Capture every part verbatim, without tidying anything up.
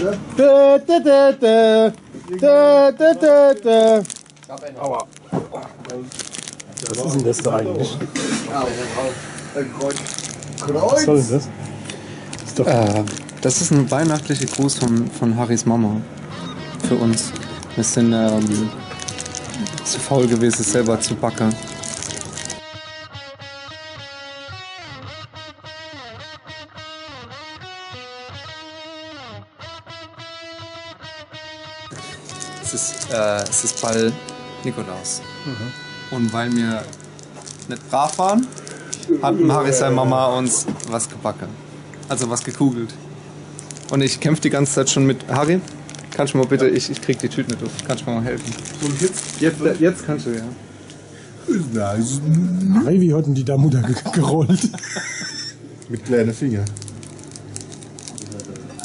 Da, da, da, da. Da, da, da, da. Aua. Was is denn das da eigentlich? Was soll denn das? Ist doch Äh, das ist ein weihnachtlicher Gruß von, von Harrys Mama für uns. Wir sind, ähm, zu faul gewesen, selber zu backen. Es ist, äh, es ist bald Nikolaus. Und weil wir nicht brav waren, hat dem Harry seine Mama uns was gebacken. Also was gekugelt. Und ich kämpfe die ganze Zeit schon mit, Harry, kannst du mal bitte, ich, ich krieg die Tüte nicht auf, kannst du mir mal helfen? Und jetzt? Jetzt, jetzt kannst du, ja. Nein, wie hat denn die da Mutter ge- gerollt? Mit kleinen Fingern.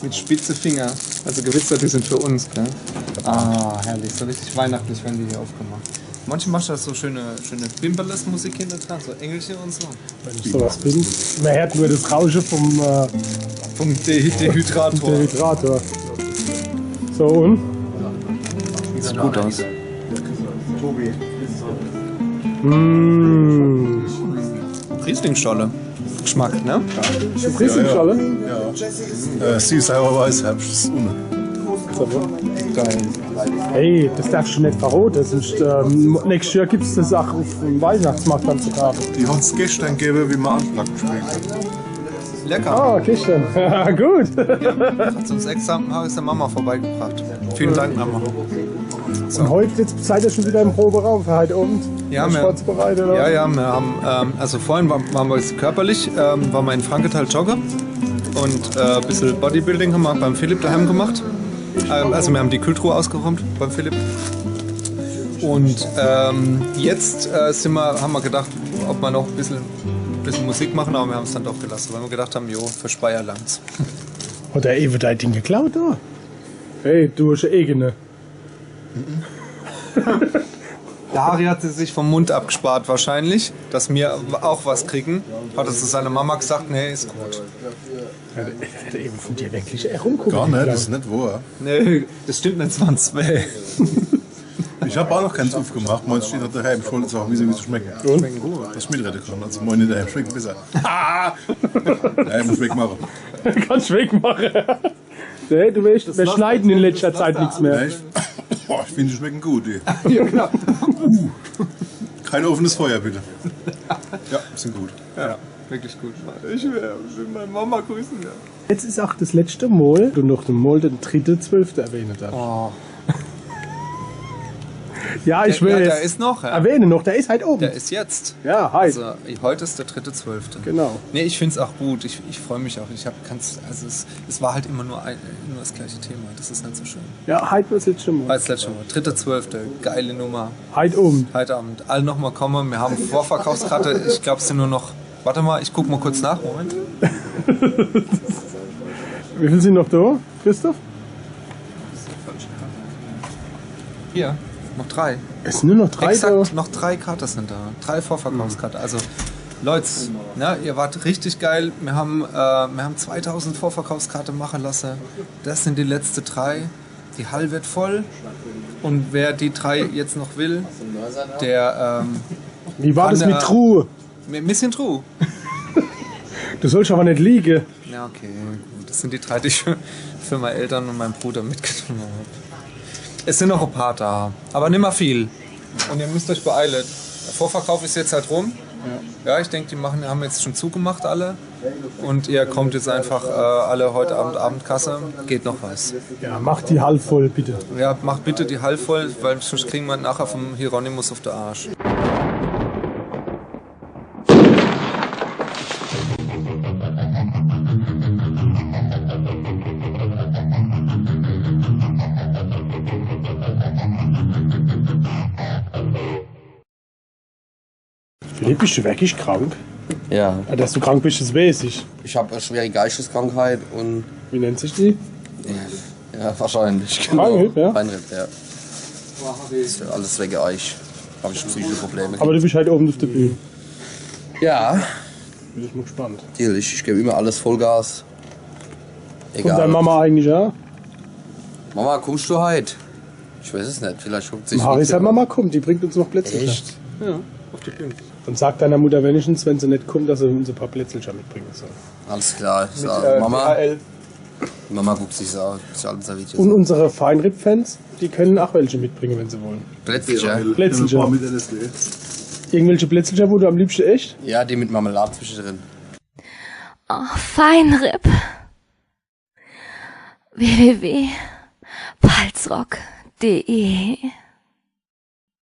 Mit spitze Finger. Also Gewürze, die sind für uns, gell? Ah, herrlich. So richtig weihnachtlich werden die hier aufgemacht. Manche machen da so schöne, schöne Bimperles-Musik hinten dran, so Engelchen und so. Wenn ich sowas bin, man hört nur das Rauschen vom, äh, vom De Dehydrator. Dehydrator. So, und? Sieht gut aus. Mmh. Rieslingschorle. Geschmack, ne? Ist das Rieslingschorle? Ja. Äh, süß, aber weiß, hab ich das ohne. Geil. Hey, das darfst du nicht verraten. Das ist, ähm, nächstes Jahr gibt's das auch auf dem Weihnachtsmarkt dann zu kaufen. Die hat's gestern gegeben, wie wir Unplugged gespielt haben. Lecker. Ah, gestern. Gut. Hat uns extra, hat uns der Mama vorbeigebracht. Vielen Dank, Mama. Und heute jetzt seid ihr schon wieder im Proberaum für heute Abend? Ja, wir, vorbereitet, oder? Ja, ja, wir haben, ähm, also vorhin waren, waren wir jetzt körperlich, ähm, waren wir in Frankenthal joggen und, äh, ein bisschen Bodybuilding haben wir beim Philipp daheim gemacht. Ähm, also wir haben die Kühltruhe ausgeräumt beim Philipp. Und, ähm, jetzt, äh, sind wir, haben wir gedacht, ob wir noch ein bisschen, bisschen Musik machen, aber wir haben es dann doch gelassen, weil wir gedacht haben, jo, für Speyer langt's. Hat der Ewe dein Ding geklaut, oder? Hey, du hast ja eigene. Der Harry hat sie sich vom Mund abgespart wahrscheinlich, dass wir auch was kriegen. Hat er zu seiner Mama gesagt, nee, ist gut. Hat, hat er eben von dir wirklich herumgucken? Gar nicht, das ist nicht wahr. Nee, das stimmt nicht, es waren zwei. Ich hab auch noch keins aufgemacht. Meins steht noch daheim. Ich wollte jetzt auch wissen, wie sie schmecken. Und? Dass ich mitreden kann. Also meine daheim schmecken besser. Daheim muss ich wegmachen. Kannst wegmachen. Hey, du weißt, wir schneiden in letzter Zeit nichts mehr. Echt? Boah, ich finde, die schmecken gut, die. Ja, genau. Uh, kein offenes Feuer, bitte. Ja, sind gut. Ja, wirklich gut. Ich will, will meine Mama grüßen, ja. Jetzt ist auch das letzte Mal, du noch mal den dritten zwölften erwähnen darfst. Oh. Ja, ich will. Ja, der ist noch, ja. Erwähne noch, der ist halt oben. Der ist jetzt. Ja, halt. Also, heute ist der dritte zwölfte. Genau. Nee, ich find's auch gut. Ich, ich freue mich auch. Ich hab, kann's, also es, es war halt immer nur, ein, nur das gleiche Thema. Das ist halt so schön. Ja, halt das letzte Mal. Halt das letzte Mal. Dritter zwölfter. Geile Nummer. Heute Abend. Heute Abend. Alle nochmal kommen. Wir haben Vorverkaufskarte. Ich glaub, es sind nur noch, warte mal, ich guck mal kurz nach. Moment. Wie viel sind noch da, Christoph? Hier, noch drei. Es sind nur noch drei da. Exakt, noch drei Karten sind da. Drei Vorverkaufskarte. Also, Leute, ne, ihr wart richtig geil. Wir haben, äh, wir haben zweitausend Vorverkaufskarte machen lassen. Das sind die letzten drei. Die Hall wird voll. Und wer die drei jetzt noch will, der, ähm, Wie war das mit Truhe? Ein bisschen Truhe. Du sollst aber nicht liegen. Ja, okay. Gut. Das sind die drei, die ich für, für meine Eltern und meinen Bruder mitgenommen habe. Es sind noch ein paar da, aber nimmer viel. Und ihr müsst euch beeilen. Der Vorverkauf ist jetzt halt rum. Ja, ich denke, die machen, haben jetzt schon zugemacht alle. Und ihr kommt jetzt einfach, äh, alle heute Abend Abendkasse. Geht noch was. Ja, macht die Hall voll, bitte. Ja, macht bitte die Hall voll, weil sonst kriegen wir nachher vom Hieronymus auf den Arsch. Philipp, bist du wirklich krank? Ja. Ja, dass du krank bist, das weiß ich. Ich hab eine schwere Geisteskrankheit und Wie nennt sich die? Ja, wahrscheinlich. Genau. Beinripp, ja. Beinripp, ja. Das ist alles wegen euch. Hab ich psychische Probleme. Aber du bist halt oben auf der Bühne. Ja. Bin ich mal gespannt. Natürlich, ich gebe immer alles Vollgas. Egal. Kommt deine Mama eigentlich auch? Mama, kommst du heit? Ich weiß es net, vielleicht guckt sich Mari, sag Mama, komm, die bringt uns noch Plätzchen. Echt? Ja, auf die Plätzchen. Und sag deiner Mutter wenigstens, wenn sie net kommt, dass sie uns e paar Plätzelcher mitbringen soll. Alles klar, ich Mit, sag, äh, Mama, D H L. Mama guckt sich so, so alles Videos. Und unsere Feinripp-Fans, die können auch welche mitbringen, wenn sie wollen. Plätzcher. Plätzchen. Ein paar mit L S D. Irgendwelche Plätzchen, wo du am liebsten echt? Ja, die mit Marmelade zwischendrin. Oh, Feinripp. www.palzrock.de